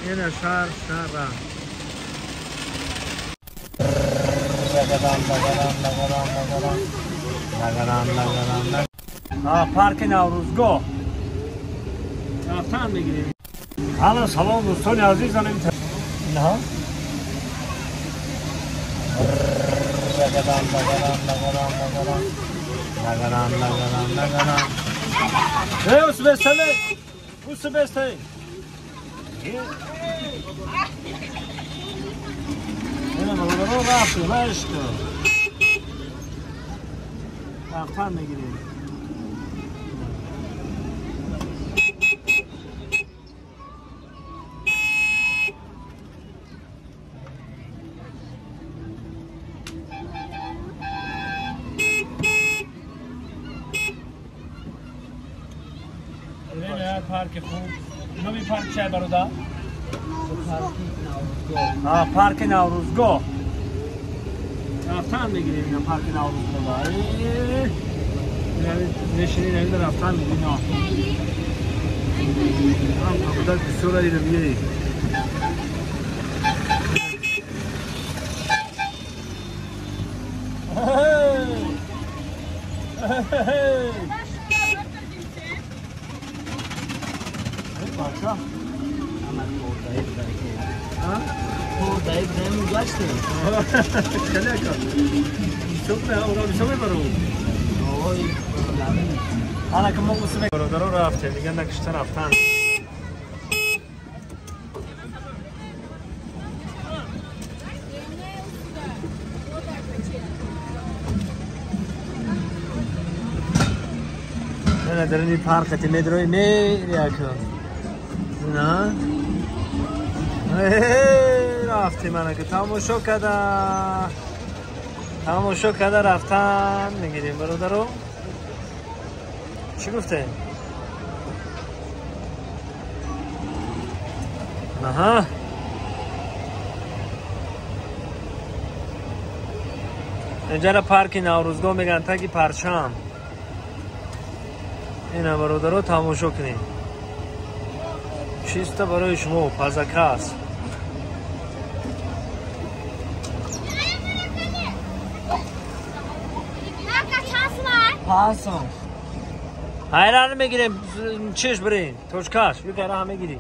این شهر شهر پارک نوروزگاه رفتن میگیریم. حالا سلام دوستان عزیزان. نه رفتن میگیریم. پارک خوب نوی پارک چه برادر؟ پارک نوروزگاه رفتن میگیریم. اینا پارک نوروزگاه نشینی نمیده رفتن میگیریم. هم کبوتر بسیار دیدم میگیریم. حالا که ما قسمه برادرها رفته دیگه نکشته رفتن. نه در این پارک میدروی میری اکو نه رفتی من که تماشا کرده تماشا کرده رفتن میگیریم برادرو. چی گفته؟ آها اینجا پارک نوروزگاه میگن تاکی پرچم. اینا برادرو تماشا کنیم. چیست برای شما پزکه است. پاسم حیران میگیریم چش برین توشکاش بیکاره هم میگیری.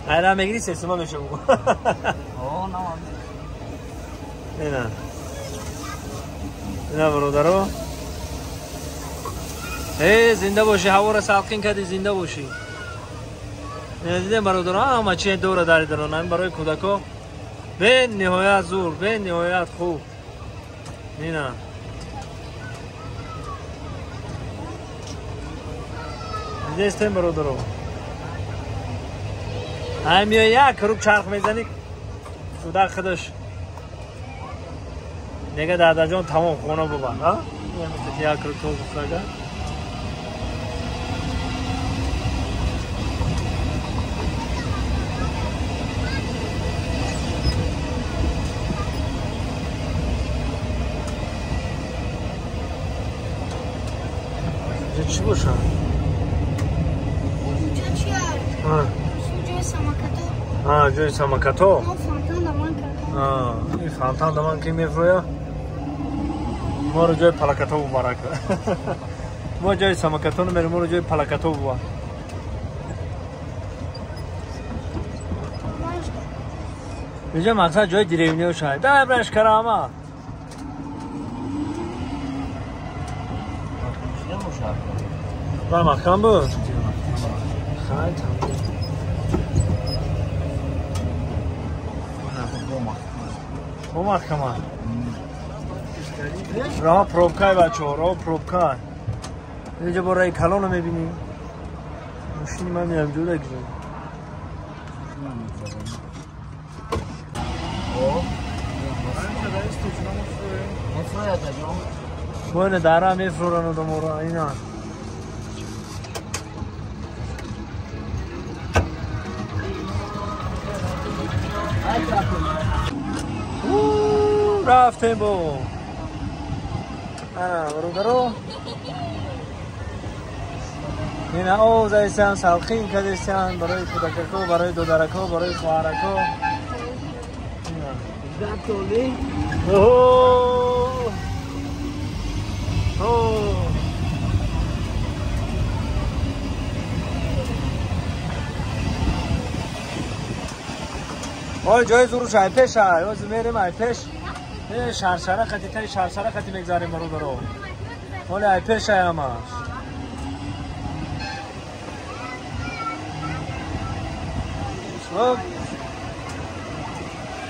حیران میگیری سه سوما میشه بگو. نه نه برادرو ای زنده باشی. هوا را سالقین کردی زنده باشی. دیدم برادرو همه چی دوره داری درون برای کودکو به نهایت زور به نهایت خوب. نه دیدستم برادرو هم یک روب چرخ میزنی کودک خودش دیگه دادا جان تمام خونه ببند. ها یک روب تو بخوره. چی باشه؟ اونجا چیه؟ جای ساماکاتو. جای ساماکاتو. فانتان دمان کرد. این فانتان دمان که میفرویا؟ ما رو جای پلاکاتو مبارک. ما جای ساماکاتو نمیریم، ما رو جای پلاکاتو بوا. اینجا مقصد جای دریونیو شاید. دا برش کرامه. بر محکم بود؟ خیلی تمام. محکم راه پروبکای بچه ها، راه پروبکای. اینجا با رای کلان رو میبینیم. ماشینی من میرم جلو اگزم. Bueno, dará mi flora no tomorrow, ahí no. Рафтем бо. Ана бародаро. Ина об заистан, салқин кардистан барои кӯдакако, барои додарако, барои хоҳарако. Ой, ҷои зуруш ай пеш ай, оз мерем ай пеш. Шаршара хати таи шаршара хати мегзарем бародаро. Оли ай пеш ай ҳамаш.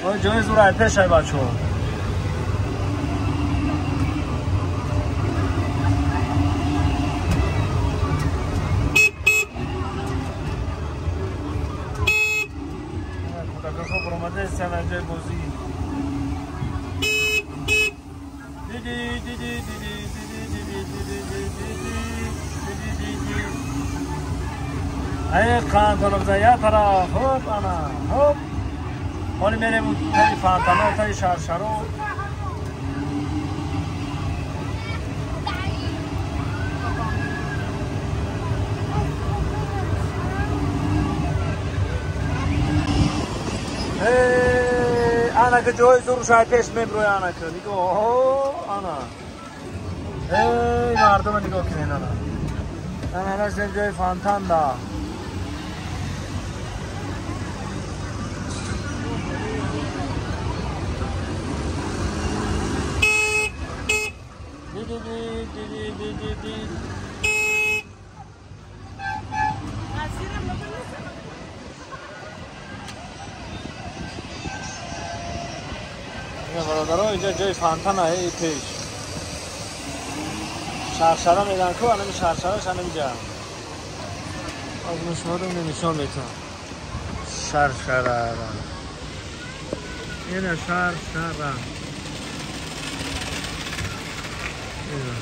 Ой, ҷои зур ай пеш ай бачаҳо. Кӯдакаҳо баромадаистанд аз ҷои бозӣ. Диди диди диди диди диди диди диди диди диди. Ай қантонов за як тараф, хоп ана, хоп. Ҳоли мерем таи фонтано, таи шаршаро. Анака ҷои зуруш ай пеш меброи анака. Нигоҳ, ана. Эй, мардума нигоҳ кунед ана. Ана расидем ҷои фонтан да. Бародаро, инҷа ҷои фонтан ай пеш. Шаршара меган ку, анами шаршараш анамиҷа. Аз шуморо нишон метам. Шаршара. Ина шаршара. Ина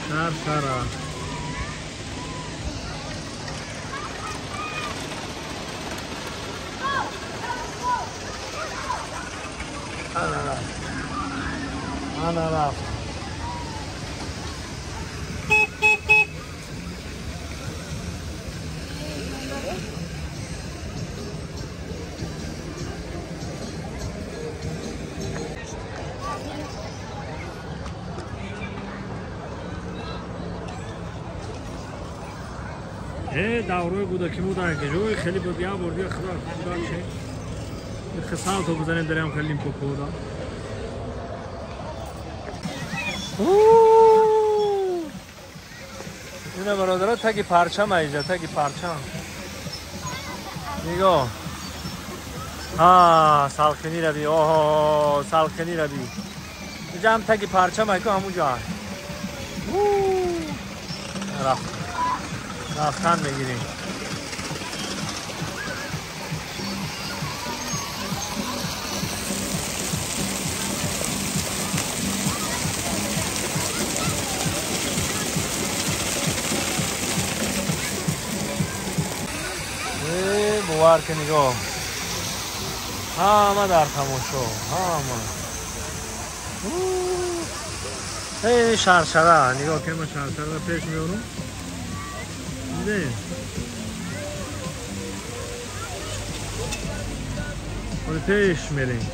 шаршара. Ана рафт. Ана рафт. Даврои кӯдакӣ будан ки ҷои хеле буд, як бор дига худо худо че хисал то бизанем дарем хеле Лимпопо да. Ина бародаро таги парчам айҷа, таги парчам. Нигоҳ. А, салқинӣ раби, оҳо, салқинӣ раби. Инҷа ҳам таги парчам айку ҳамунҷо. Рафт. Рафтан мегирем. Бовар ки нигоҳ. Ҳама дар тамошо, ҳама. Эй шаршара, нигоҳ ки ман шаршара пеш меорам. Дидед? Ҳоли пеш мерем.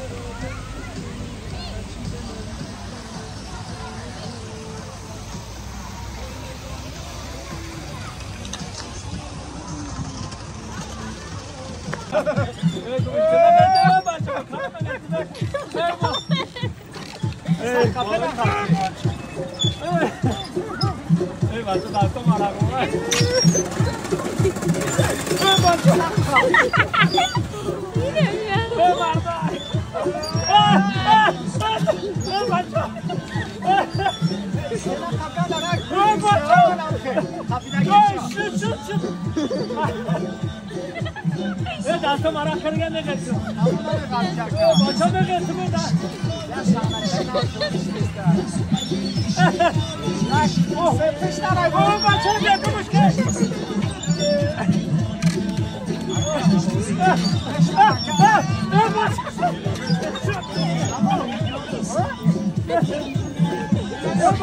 Хайр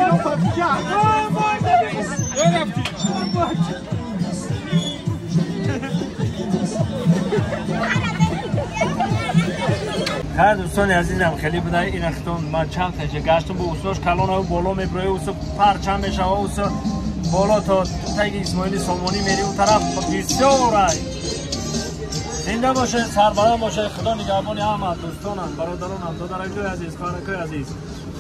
дӯстони азизам, хеле буда ин хитон ман чанд қача гаштам бо усош калона боло меброи, усо парчам мешава, усо боло то таги Исмоили Сомонӣ мери, у тараф бисёр ай. Зинда бошед, сарбаланд бошед, Худо нигаҳбони ҳама дӯстонам, бародаронам, додаракои азиз, хоҳаракои азиз.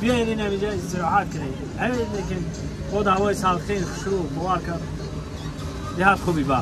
Биёед ин ҳаминҷа истироҳат кунед. Ҳамин лекин бо ҳавои салқин, хушрӯ, бовар кар. Диҳат хуби ба.